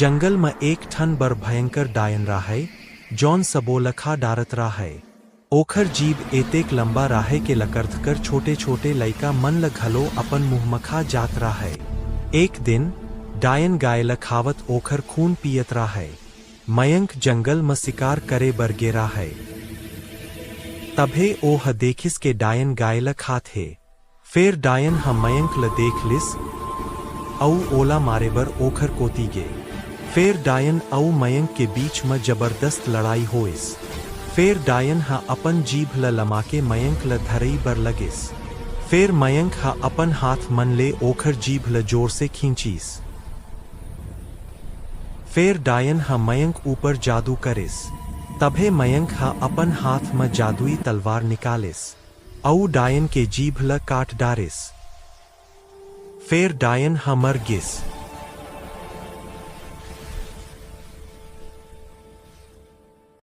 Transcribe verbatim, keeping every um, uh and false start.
जंगल म एक ठन बर भयंकर डायन राहय, जौन सबो ल खा डारत राहय। ओखर जीभ एतेक लंबा राहय के लकरथ कर छोटे-छोटे लइका मन ल घलो अपन मुंह म खा जात राहय। एक दिन, डायन गाय ल खावत ओखर खून पीयत राहय। मयंक जंगल म शिकार करे बर गे राहय। तभे ओह देखिस के डायन गाय ल खात हे। फेर डायन ह मयंक ल देख लिस, अऊ ओला मारे बर ओखर कोती गे। फेर डायन अऊ मयंक के बीच म जबरदस्त लड़ाई होइस। फेर डायन ह अपन जीभ ल लमाके मयंक ल धरई बर लगिस। फेर मयंक ह अपन हाथ मन ले ओखर जीभ ल जोर से खींचिस। फेर डायन ह मयंक ऊपर जादू करिस। तभे मयंक ह अपन हाथ म जादुई तलवार निकालिस, अऊ डायन के जीभ ल काट डारिस। फेर डायन ह मर गिस।